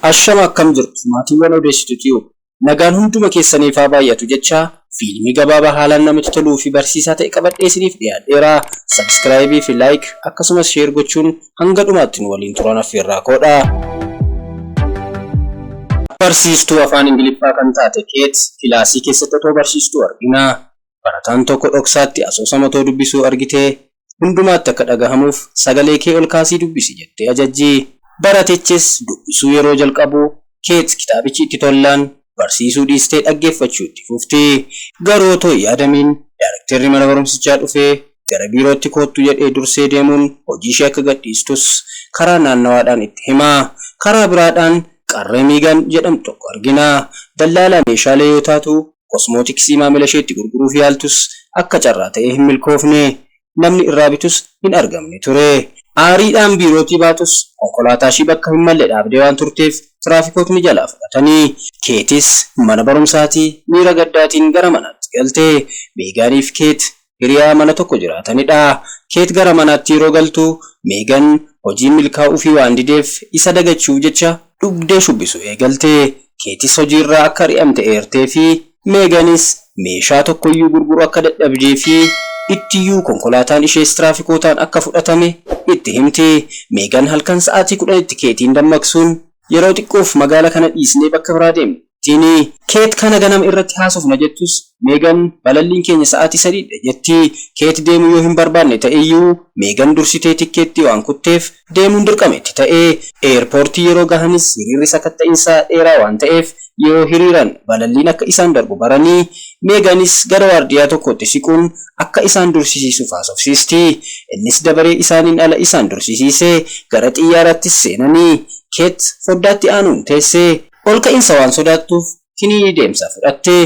Ashama, akkam jirtu maatiiwwan Odeessitu Tube? Nagaan hunduma keessaniif haa baay'atu jecha, fiilmii gabaabaa haalaan namatti toluu fi barsiisaa ta'e qabadhee isiniif dhiyaadheera. Subscribe fi like akkasumas share gochuun hanga dhumaatti nu waliin turan affeerraa koodha. Barsiistuu afaan Ingiliffaa kan taate Keet kilaasii keessatti otoo barsiistuu argina. Barataan tokko dhoksaatti asoosama otoo dubbisuu argitee, hundumaatti akka dhagahamuuf "Sagalee kee ol kaasii dubbisi" jettee ajajji. Baratichis dubbisuu yeroo jalqabu, Keet kitaabichi itti tollaan barsiisuu dhiistee dhaggeeffachuu itti fufti. Garuu otoo hin yaadamiin daarektarri mana barumsichaa dhufee "Gara biirootti koottu" jedhee dursee deemuun hojii ishee akka gadhiistus karaa naannawaadhaan itti hima. Karaa biraadhaan qarree Miigan jedhamtu tokko argina. Dallaalaa meeshaalee yoo taatu, kosmootiksii maamila isheetti gurguruuf yaaltus akka carraa ta'ee hin milkoofne. Namni irraa bitus hin argamne ture. Aariidhaan biirootii baatus, konkolaataa ishii bakka hin malle dhaabdee waan turteef tiraafikootni jalaa fudhatanii. Keetis mana barumsaatii miira gaddaatiin gara manaatti galte. Meegaaniif Keet hiriyaa mana tokko jiraatanidha. Keet gara manaatti yeroo galtu, Meegan hojiin milkaa'uufii waan dideef isa dagachuuf jecha dhugdee shubbisuu eegalte. Keetis hojiirraa akka ari'amte eertee fi Meeganis meeshaa tokkoyyuu gurguruu akka dadhabdee fi ittiyyuu konkolaataan ishees tiraafikootaan akka fudhatame itti himti. Meegan halkan sa'aatii 10tti Keetiin dammaqsuun, "Yeroo xiqqoof magaala kana dhiisnee bakka biraa deemna" jettiini. Keet "Kana ganama irratti haasofna" jettus, Meegan "Balalliin keenya sa'aatii 3dha" jetti. Keet deemuu yoo hin barbaanne ta'eyyuu, Meegan dursitee tikkeettii waan kutteef deemuun dirqama itti ta'e. Eerpoortii yeroo gahanis hiriirri sakatta'insaa dheeraa waan ta'eef, yeroo hiriiran balalliin akka isaan darbu baranii, Meeganis gara waardiyaa tokkootti siquun akka isaan dursisiisuuf haasofsiisti. Innis dabaree isaaniin ala isaan dursisiise. Gara xiyyaaraattis seenanii. Keet foddaatti aanuun teesse. Ol ka'insa waan sodaattuuf kiniinii deemsaa fudhatte.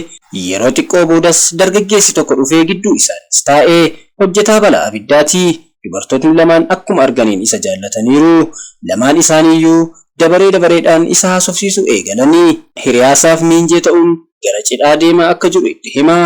Yeroo xiqqoo boodas dargaggeessi tokko dhufee gidduu isaaniis taa'e. Hojjetaa balaa abiddaati. Dubartootni lamaan akkuma arganiin isa jaallataniiru. Lamaan isaaniiyyuu dabaree dabareedhaan isa haasofsiisuu eegalanii. Hiriyaasaaf miinjee ta'uun gara cidhaa deemaa akka jiru itti hima.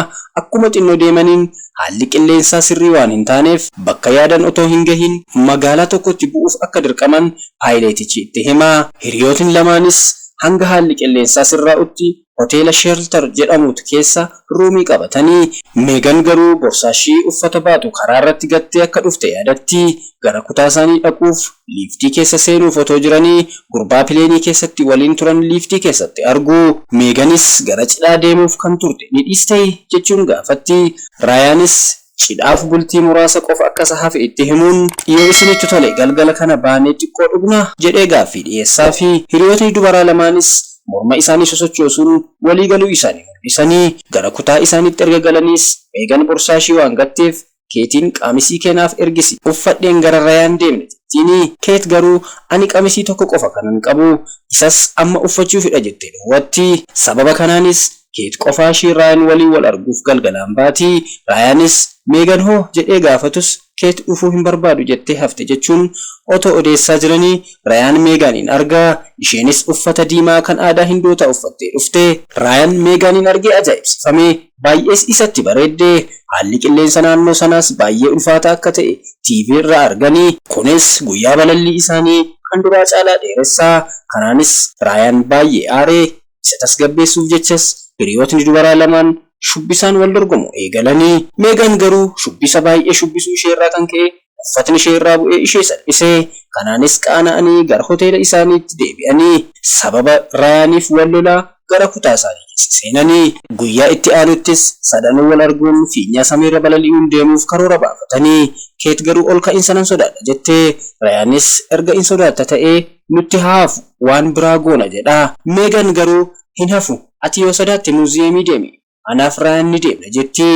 Akkuma xinnoo deemaniin haalli qilleensaa sirrii waan hin taaneef bakka yaadan otoo hin gahin magaalaa tokkotti bu'uuf akka dirqaman paayileetichi itti hima. Hiriyootni lamaanis hanga haalli qilleensaa sirraa'utti hoteela Sheeltar jedhamutu keessa ruumii qabatanii. Meegan garuu borsaashii uffata baatu karaarratti gattee akka dhufte yaadatti. Gara kutaasaanii dhaquuf liiftii keessa seenuuf otoo jiranii, gurbaa pileenii keessatti waliin turan liiftii keessatti argu. Meeganis gara cidhaa deemuuf kan turte ni dhiistee jechuun gaafatti. Raayaanis cidhaaf bultii muraasa qofa akka isa hafe itti himuun, "Yoo isinitti tole galgala kana baanee xiqqoo dhugnaa?" jedhee gaaffii dhiyeessaafi. Hiriyootni dubaraa lamaanis morma isaanii sosochoosuun walii galuu isaanii mul'isanii. Gara kutaa isaaniitti erga galaniis Meegan borsaashii waan gatteef Keetiin "Qaamisii kee naaf ergisi, uffadheen gara Rayaan deemna" jettiini. Keet garuu "Ani qamisii tokko qofa kanan qabu, isas amma uffachuufidha" jettee dhowwatti. Sababa kanaanis Keet qofaashii Raayan waliin wal arguuf galgalaan baati. Raayaanis "Meegan hoo?" jedhee gaafatus, Keet "Dhufuu hin barbaadu jettee hafte" jechuun otoo odeessaa jiranii Rayaan Meegaaniin arga. Isheenis uffata diimaa kan aadaa Hindootaa uffattee dhufte. Raayan Meegaaniin argee ajaa'ibsifame. Baay'ees isatti bareedde. Haalli qilleensa naannoo sanaas baay'ee ulfaataa akka ta'e TV irraa argani. Kunis guyyaa balallii isaanii kan duraa caalaa dheeressa. Kanaanis Raayaan baay'ee aare. Isa tasgabbeessuuf jechas hiriyootni dubaraa lamaan shubbisaan wal dorgomu eegalani. Meegaan garuu shubbisa baay'ee shubbisuu isheerraa kan ka'e uffatni ishee irraa bu'ee ishee salphise. Kanaanis qaana'anii gara hoteela isaaniitti deebi'ani. Sababa Raayaaniif wal lolaa gara kutaa isaanii keessa seenani. Guyyaa itti aanuttis sadanuu wal arguun fiinyaa samiirra balali'uun deemuuf karoora baafatani. Keet garuu "Ol ka'insa nan sodaadha" jette. Rayaanis "Erga in sodaatta ta'ee nutti haa hafu, waan biraa goona" jedha. Meegan garuu "Hin hafu, ati yoo sodaatte muuziyeemii deemi, anaaf Raayaan ni deemna" jetti.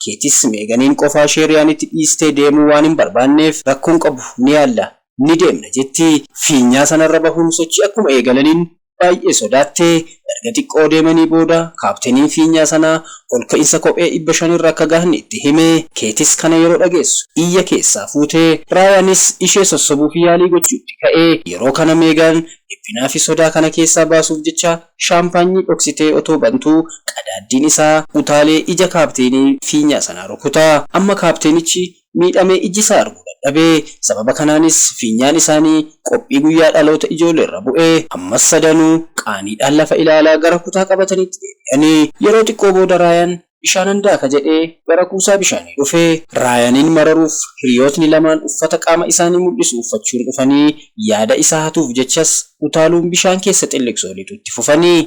Keetis Meeganiin qofaa ishee Riyaanitti dhiistee deemuu waan hin barbaanneef, "Rakkoon qabu, ni yaalla, ni deemna" jetti. Fiinyaa sanarra bahuun sochii akkuma eegalaniin baay'ee sodaatte. Erga xiqqoo deemanii booda kaapteniin fiinyaa sanaa ol ka'insa kophee 500 irra akka gahan itti hime. Keetis kana yeroo dhageessu iyya keessaa fuute. Raayaanis ishee sossobuuf yaalii gochuutti ka'e. Yeroo kana Meegaan dhiphinaa fi sodaa kana keessaa baasuuf jecha shaampaanyii dhoksitee otoo bantuu qadaaddiin isaa utaalee ija kaapteenii fiinyaa sanaa rukuta. Amma kaapteenichi miidhamee ijji isaa arguu dadhabeera. dadhabee. Sababa kanaanis fiinyaan isaanii qophii guyyaa dhaloota ijoolleerra bu'ee ammas sadanuu qaaniidhaan lafa ilaalaa gara kutaa qabatanitti deebi'anii. Yeroo xiqqoo booda Raayaan bishaanan daaka jedhee gara kuusaa bishaanii dhufe. Raayaniin mararuuf hiriyootni lamaan uffata qaama isaanii mul'isu uffachuun dhufanii yaada isaa hatuuf jechas utaaluun bishaan keessa xilliqsoo lixutti fufanii.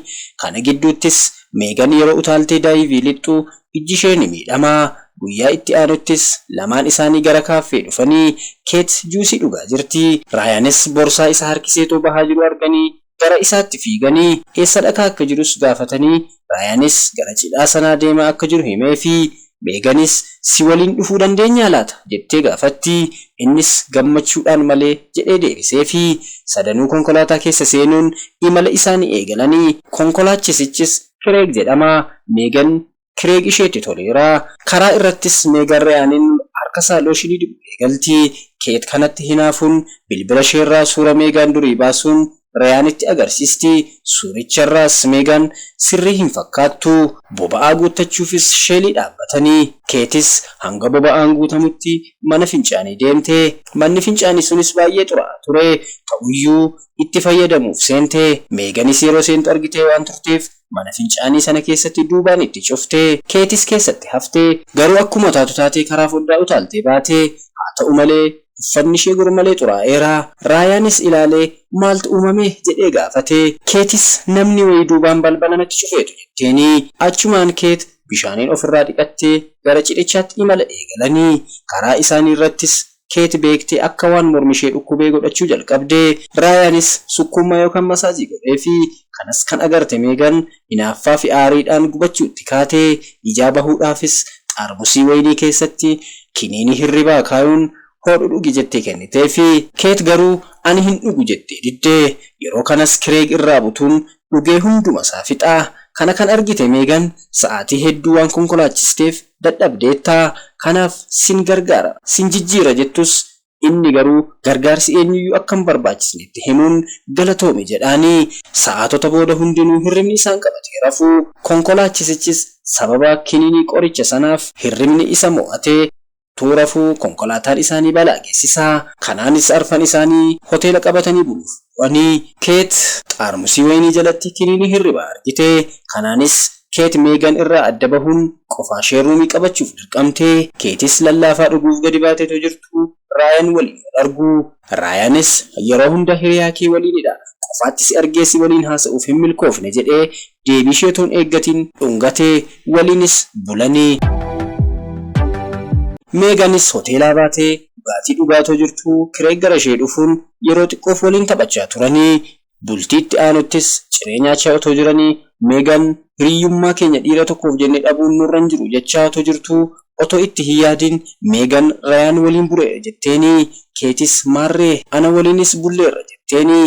Kana gidduuttis Meegan yeroo utaaltee daayivii lixxu ijji ishee ni miidhama. Guyyaa itti aanuttis lamaan isaanii gara kaaffee dhufanii Keet juusii dhugaa jirti. Raayaanis borsaa isa harkiseetoo bahaa jiru arganii gara isaatti fiiganii eessa dhaqaa akka jirus gaafatanii Raayaanis gara cidhaa sanaa deemaa akka jiru himee fi Meeganis si waliin dhufuu dandeenyaa laata jettee gaafatti. Innis gammachuudhaan malee jedhee deebisee fi sadanuu konkolaataa keessa seenuun imala isaanii eegalanii. Konkolaachisichis Kireeg jedhama. Meegan Kireeg isheetti toleera. Karaa irrattis Meegan Rayaaniin harka isaa looshinii dibu eegalti. Keet kanatti hinaafuun bilbila isheerraa suura Meegan durii baasuun Rayaanitti agarsiisti. Suuricharraas Meegan sirrii hin fakkaattu. Boba'aa guuttachuufis sheelii dhaabbatanii. Keetis hanga boba'aan guutamutti mana fincaanii deemte. Manni fincaanii sunis baay'ee xuraa'aa ture. Ta'uyyuu itti fayyadamuuf seente. Meeganis yeroo seentu argitee waan turteef mana fincaanii sana keessatti duubaan itti cufte. Keetis keessatti hafte. Garuu akkuma taatu taatee karaa foddaa utaaltee baate. Haa ta'u malee uffanni ishee gurmalee xuraa'eera. Raayaanis ilaalee maaltu uumame jedhee gaafate. Keetis namni wayii duubaan balbala natti cufeetu jetteeni. Achumaan Keet bishaaniin ofirraa dhiqattee gara cidhichaatti imala eegalanii. Karaa isaanii irrattis Keet beektee akka waan mormi ishee dhukkubee godhachuu jalqabde. Raayaanis sukkuummaa yookaan masaajii godhee fi kanas kan agarte Meegan hinaaffaa fi aariidhaan gubachuutti kaate. Ijaa bahuudhaafis xaarmusii wayinii keessatti kiniinii hirribaa kaayuun hodhu dhugi jettee kennitee fi Keet garuu ani hin dhugu jettee diddee. Yeroo kanas Kireeg irraa butuun dhugee hunduma isaa fixaa. Kana kan argite Meegan sa'aatii hedduu waan konkolaachisteef dadhabdeettaa. Kanaaf sin gargaara, sin jijjiira jettus inni garuu gargaarsi eenyuyyuu akka hin barbaachisnetti himuun galatoomi jedhaanii. Sa'aatota booda hundinuu hirribni isaan qabatee rafuu. Konkolaachisichis sababa kiniinii qoricha sanaaf hirribni isa mo'atee rafuu konkolaataan isaanii balaa geessisaa. Kanaanis arfan isaanii hoteela qabatanii buluuf bu'anii. Keet xaarmusii wayinii jalatti kiniinii hirribaa argite. Kanaanis Keet Meegan irraa adda bahuun qofaa ishee ruumii qabachuuf dirqamte. Keetis lallaafaa dhuguuf gadi baateetoo jirtu Raayaan waliin wal argu. Raayaanis yeroo hunda hiriyaa kee waliinidha, qofaatti si argee si waliin haasa'uuf hin milkoofne jedhee deebii isheetuun eeggatiin dhungatee waliinis bulanii. Meeganis hoteelaa baatee dhugaatii dhugaatoo jirtu Kireeg gara ishee dhufuun yeroo xiqqoof waliin taphachaa turanii. Bultiitti aanuttis ciree nyaachaa otoo jiranii Meegan hiriyyummaa keenya dhiira tokkoof jennee dhabuun nurra hin jiru jechaa otoo jirtu otoo itti hin yaadin Meegan Raayaan waliin buleera jetteeni. Keetis maarree ana waliinis bulleerra jetteeni.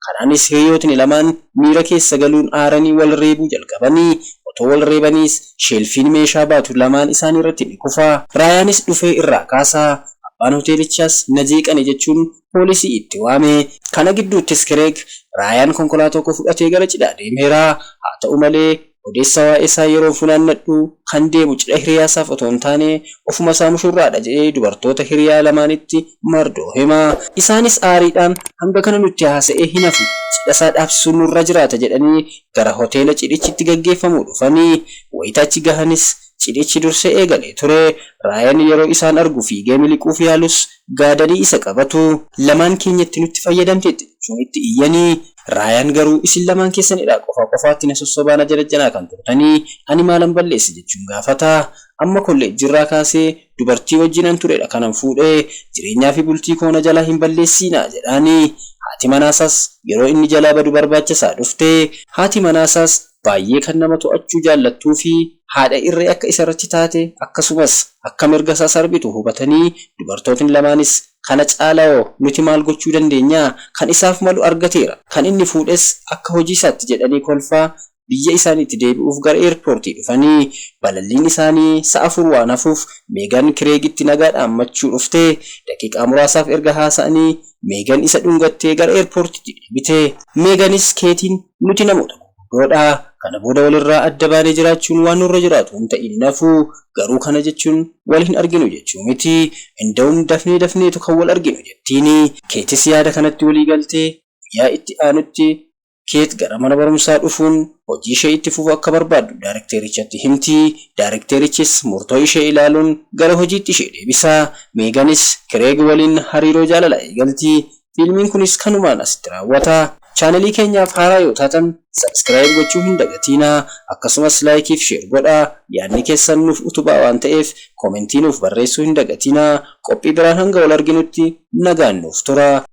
Kanaanis hiriyootni lamaan miira keessa galuun aaranii wal reebuu jalqabanii. Otoo wal reebaniis sheelfiin meeshaa baatu lamaan isaanii irratti ni kufa. Raayaanis dhufee irraa kaasaa. Abbaan hoteelichaas na jeeqane jechuun poolisii itti waame. Kana gidduuttis Kireeg Raayaan konkolaataa tokko fudhatee gara cidhaa deemeera. Haa ta'u malee odeessa waa'ee isaa yeroo funaannadhu kan deemu cidha hiriyaasaaf otoo hin taane ofuma isaa mushurraadha jedhee dubartoota hiriyaa lamaanitti mardoo hima. Isaanis aariidhaan hanga kana nutti haasa'ee hin hafu, cidha isaa dhaabsisuun nurra jiraata jedhanii gara hoteela cidhichitti gaggeeffamuu dhufanii. Wayita achi gahanis cidhichi dursee eegalee ture. Raayaan yeroo isaan argu fiigee miliquuf yaalus gaadanii isa qabatu. Lamaan keenyatti nutti fayyadamteetti jechuun itti iyyanii. Raayaan garuu isin lamaan keessanidha qofa qofaatti na sossobaa na jalajjanaa kan turtanii ani maalan balleesse jechuun gaafata. Amma kolleejjiirraa kaasee dubartii wajjinan turedha kanan fuudhee jireenyaa fi bultii koo na jalaa hin balleessiinaa jedhaanii. Haati manaasaas yeroo inni jalaa badu barbaachisaa dhufte. Haati manaasaas baay'ee kan nama to'achuu jaallattuu fi haadha irree akka isarratti taate akkasumas akka mirga isaa sarbitu hubatanii dubartootni lamaanis kana caalaa nuti maal gochuu dandeenyaa, kan isaaf malu argateera, kan inni fuudhes akka hojii isaatti jedhanii kolfaa biyya isaaniitti deebi'uuf gara eerpoortii dhufanii. Balalliin isaanii sa'a 4 waan hafuuf Meegan Kireegitti nagaa dhaammachuu dhufte. Daqiiqaa muraasaaf erga haasa'anii Meegan isa dhungattee gara eerpoortiitti deebite. Meeganis Keetiin nuti namoota gurguddoodha, Kana booda walirraa adda baanee jiraachuun waan nurra jiraatu hin ta'in nafu, garuu kana jechuun wal hin arginu jechuu miti. Inda'um dafnee dafneetu kan wal arginu jettiini. Keetis yaada kanatti walii galtee guyyaa itti aanutti Keet gara mana barumsaa dhufuun hojii ishee itti fufuu akka barbaaddu daarekterichatti himti. Daarekterichis murtoo ishee ilaaluun gara hojiitti ishee deebisa. Meeganis Kireeg waliin hariiroo jaalalaa eegalti. Fiilmiin kunis kanumaan asitti raawwata. Chaanalii keenyaaf haaraa yoo taatan subscribe gochuu hin dagatiinaa. Akkasumas like fi share godhaa. Yaadni keessan nuuf utubaa waan ta'eef comment nuuf barreessuu hin dagatiinaa. Qophii biraan hanga wal arginutti nagaan nuuf tura.